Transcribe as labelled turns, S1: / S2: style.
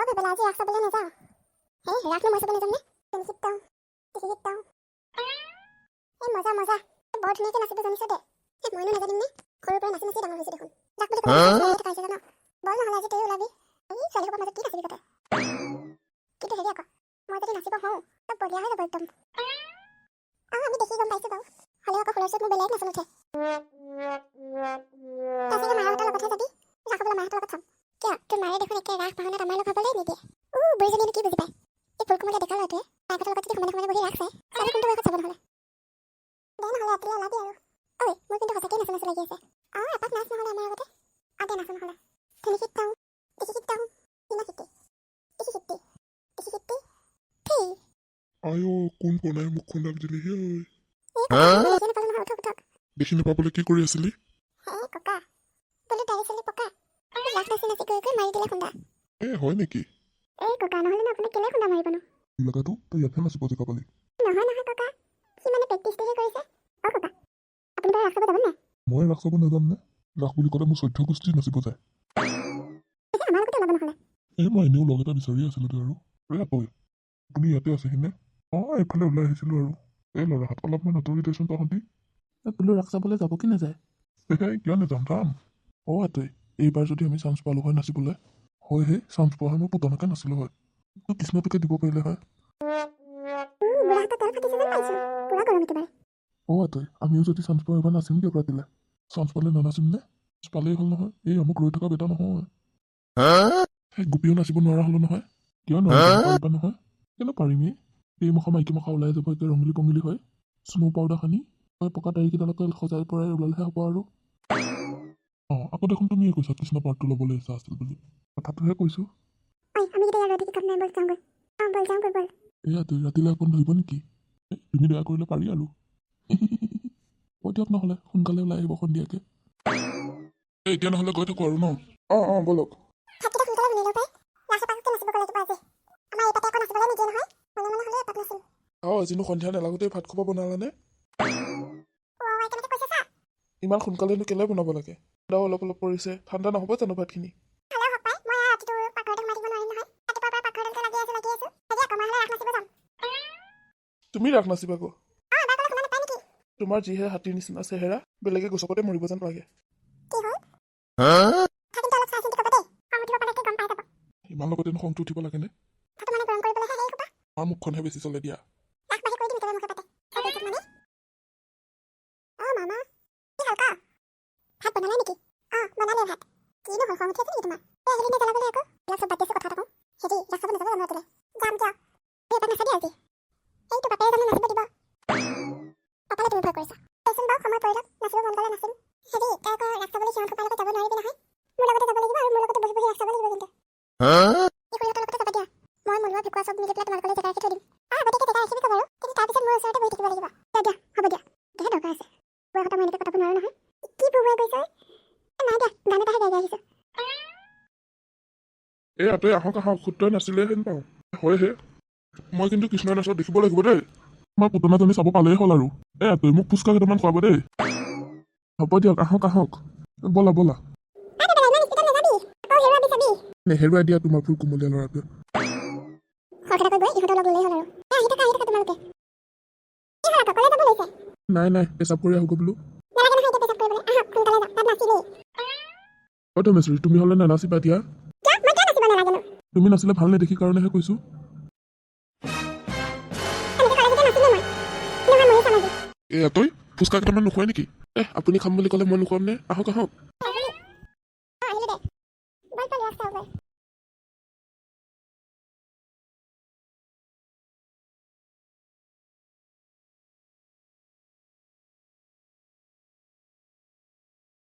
S1: অ বেবেলা, আজি ৰাস চাবলৈ নাযাওঁ? এই ৰাসনো মই চাব নাযাম নে? তিনিশিত তিনিশিত। এই মজা মজা, বৰ ধুনীয়াকৈ নাচিব জানিছ দে। এই মইনো নাজানিম নে? সৰুৰ পৰা নাচি নাচি ডাঙৰ হৈছো দেখোন। ৰাস বুলি ক'লে নাচি থকা হৈছে জান। বল নহ'লে আজি তই ওলাবি। এই ছোৱালীসোপাৰ মাজত কি নাচিবি তই? কিন্তু হেৰি আকৌ, মই যদি নাচিব হওঁ, চব বঢ়িয়া হৈ যাব একদম। অঁ, আমি দেখি গম পাইছো বাৰু। হ'লেও আকৌ সুৰৰ মোৰ বেলেগ নাচন উঠে। তই চাগে মাহঁতৰ লগতহে যাবি। ৰাস হ'বলৈ মাহঁতৰ লগত চাম। কিয়, তোৰ মাৰে দেখোন একে ৰাস ভাওনাত আমাৰ লগ হ'বলৈ নিদিয়ে। বুঢ়ীজনীয়েনো কি বুজি পায়? এই ফুলকুমলীয়া ডেকা ল'ৰাটোৱে মাকহঁতৰ লগত যদি সমানে সমানে বহি ৰাস চায়, ছোৱালী কোনটো বয়সত চাব নহ'লে? দে নহ'লে, ৰাতিলৈ ওলাবি আৰু। ঐ, মোৰ কিন্তু সঁচাকেই নাচো নাচো লাগি আছে। অঁ, এপাক নাচ নহ'লে আমাৰ আগতে। অঁ দে, নাচো নহ'লে। তিনিশিত তিনিশিত তিনিশিতি তিনিশিতি তিনিশিতি থি।
S2: আই অ, কোন কণাই মোক খুন্দা দিলেহি ঐ?
S1: এই ককা, মই দেখি নাপালোঁ নহয়। উঠক উঠক।
S2: দেখি নাপাবলৈ কি কৰি আছিলি?
S1: হে ককা, বোলো দাড়ি চুলি পকা, ৰাস নাচি নাচি গৈ গৈ মাৰি দিলে খুন্দা।
S2: এ হয় নেকি?
S1: এই ককা, নহ'লেনো আপোনাক কেলে খুন্দা মাৰিবনো?
S2: লগাটো তই ইয়াতহে নাচিব জেগা পালি?
S1: নহয় নহয় ককা, সি মানে প্ৰেক্টিচটোহে কৰিছে। অ ককা, আপুনি বাৰু ৰাস চাব যাব নাই?
S2: মই ৰাস চাব নাযাম নে? ৰাস বুলি ক'লে মোৰ 14 গোষ্ঠী নাচিব যায়।
S1: আমাৰ লগতে ওলাব নহ'লে।
S2: এই মই এনেও লগ এটা বিচাৰি আছিলোঁ দে। আৰু এই তই, আপুনি ইয়াতে আছেহিনে? অঁ, এইফালে ওলাই আহিছিলোঁ আৰু। এই ল'ৰাহঁত, অলপমান আঁতৰি দেচোন তহঁতি।
S3: বোলো, ৰাস চাবলৈ যাব কি নাযায়?
S2: এই কিয় নাযাম, যাম।
S3: অ' আতৈ, এইবাৰ যদি আমি চান্স পালোঁ হয় নাচিবলৈ।
S2: হয় হে, চান্স পোৱা হয় মই পুতনাকে নাছিলোঁ হয়। তোক কৃষ্ণটোকে দিব পাৰিলে হয়।
S1: বুঢ়াহঁতৰ তেল ফাটিছে যেন পাইছোঁ। পুৰা গৰম একেবাৰে।
S2: অ' আতৈ, আমিও যদি চান্স পাওঁ এইবাৰ নাচিম দিয়ক ৰাতিলে। চান্স পালে নানাচিম নে? পালেই হ'ল নহয়। এই আমুক ৰৈ থকা বেটা নহয়। সেই গোপীও নাচিব নোৱাৰা হ'লো নহয়। কিয় নোৱাৰিম? পাৰিবা নহয়। কেনে পাৰিমেই। এই মখা মাইকী মখা ওলাই যাব একে ৰঙিলি পঙিলি হৈ, স্ন' পাউডাৰ সানি। তই পকা দাড়িকেইডালকে সজাই পৰাই ওলালেহে হ'ব আৰু। অঁ, আকৌ দেখোন তুমিয়ে কৈছা কৃষ্ণ পাৰ্টটো ল'বলৈ ইচ্ছা আছিল বুলি। কথাটোহে কৈছোঁ।
S1: ঐ, আমি কেইটা ইয়াত ৰৈ থাকি কাম নাই। বল যাওঁগৈ। অঁ বল, যাওঁগৈ বল।
S2: এয়া তই ৰাতিলৈ অকণ ধৰিব নেকি? এই তুমি দয়া কৰিলে পাৰি আৰু। হ'ব দিয়ক নহ'লে, সোনকালে ওলাই আহিব সন্ধিয়াকে। এই এতিয়া নহ'লে গৈ থাকোঁ আৰু ন।
S3: অঁ অঁ ব'লক।
S1: ভাতকেইটা সোনকালে বনাই লওঁ পাই। ৰাস এপাককে নাচিব লাগিব আজি। আমাৰ এই পাতে আকৌ নাচিবলৈ নিদিয়ে নহয়। মনে মনে হ'লেও এপাক নাচিম।
S3: অঁ, আজিনো সন্ধিয়া নালাগোতেই ভাত খোপা বনালানে?
S1: অ' কেনেকৈ কৈছে চা।
S3: ইমান সোনকালেনো কেলৈ বনাব লাগে? ঠাণ্ডাও অলপ অলপ পৰিছে। ঠাণ্ডা নহ'ব জানো ভাতখিনি?
S1: হ'লেও হওক পাই, মই আৰু ৰাতিটো পাকঘৰতে সোমাই থাকিব নোৱাৰিম নহয়। ৰাতিপুৱাৰ পৰা পাকঘৰডালতে লাগি আছো লাগি আছো। হেৰি আকৌ, মই হ'লে ৰাস নাচিব যাম।
S3: তুমি ৰাস নাচিবা আকৌ?
S1: অঁ, এবাৰ ক'লে শুনা নাপায় নেকি?
S3: তোমাৰ যিহে হাতীৰ নিচিনা চেহেৰা, বেলেগে গছকতে মৰিব যেন লাগে।
S1: কি হ'ল? কথা কিন্তু অলপ চাই চিন্তি ক'ব দেই। খং উঠিব পালে গম পাই যাব।
S2: ইমান লগতেনো খংটো উঠিব লাগেনে?
S1: কথাটো মানে গৰম কৰিবলৈহে সেই সোপা।
S2: আমাৰ মুখখনহে বেছি চলে দিয়া।
S1: ৰাস বাঢ়ি কৰি দিম একেবাৰে মুখে পাতে। চব মানে। অ' মামা, কি হ'ল ক? ভাত বনালে নেকি? অঁ, বনালে ভাত। কিনো হ'ল, খং উঠি আছে নেকি তোমাৰ? এই আহিলি নে জ্বলাবলৈ আকৌ? এইবিলাক চব বাদ দিছোঁ, কথা এটা কওঁ। হেৰি, ৰাস চাব নাযাব জানো ৰাতিলৈ? যাম কিয়? এই এপাক নাচাবি আজি? এইটো বাপেৰে জানো নাচিব দিব? পাপালে তুমি ভয় কৰিছা? দেচোন বাৰু, সময় পৰি লওক। নাচিব মন গ'লে নাচিম। হেৰি, তই আকৌ ৰাস চাবলৈ সিহঁত সোপাৰ লগত যাব নোৱাৰিবি নহয়। মোৰ লগতে যাব লাগিব আৰু মোৰ লগতে বহি বহি ৰাস চাব লাগিব কিন্তু। এই খুৰীহঁতৰ লগতে যাবা দিয়া। মই মলোৱা ভেকুৱা চব মিলি পেলাই তোমালোকলৈ জেগা ৰাখি থৈ দিম। অঁ, আগতীয়াকৈ জেগা ৰাখিবি বাৰু, কিন্তু তাৰপিছত মোৰ ওচৰতে বহি থাকিব লাগিব। দিয়া দিয়া, হ'ব দিয়া। এতিয়াহে দৰকাৰ আছে। বয়সত মই এনেকৈ কটাব নোৱাৰো নহয়। কি বুবুৱাই গৈছে ঐ? এ, নাই দিয়া, গান এটাহে গাই গাই আহিছোঁ।
S2: এই আতৈ, আহক আহক। সূত্ৰই নাচিলেহেন পাওঁ। হয় হে, মই কিন্তু কৃষ্ণ নাচত দেখিব লাগিব দেই। মই পুতনাজনী চাব পালেই হ'ল আৰু। এই আতৈ, মোক ফুচকা কেইটামান খুৱাব দেই।
S3: হ'ব দিয়ক, আহক আহক। ব'লা ব'লা।
S1: আ দাদা, ইমান স্পীডত নাযাবি, আকৌ হেৰুৱাবি চাবি।
S3: নেহেৰুৱাই দিয়া তোমাৰ ফুল কোমলীয়া ল'ৰাটোৱে।
S1: খৰখেদাকৈ গৈ ইহঁতৰ লগ ল'লেই হ'ল আৰু। এ আহি থাকা, আহি থাকা তোমালোকে। কি হ'ল আকৌ, কলৈ যাব লৈছে?
S3: নাই নাই, পেচাব কৰি আহোগৈ বোলো।
S1: নালাগে নহয় এতিয়া পেচাব কৰিবলৈ। আহক, সোনকালে যাওক, তাত নাচিলেই।
S3: অ' ধমেশ্বৰী, তুমি হ'লে নানাচিবা দিয়া।
S1: কিয়, মই কিয় নাচিব নালাগেনো?
S3: তুমি নাচিলে ভাল নেদেখি কাৰণেহে কৈছোঁ।
S1: এনেকৈ ক'লে যেতিয়া নাচিমেই মই। নহয়, ময়ো চাম আজি।
S2: এই আতৈ, ফুচকা কেইটামান নোখোৱাই নেকি?
S3: এহ, আপুনি খাম বুলি ক'লে মই নোখোৱাম নে? আহক আহক।
S1: আহিলি? অঁ, আহিলো দে। বল বল, ৰাস চাওঁগৈ।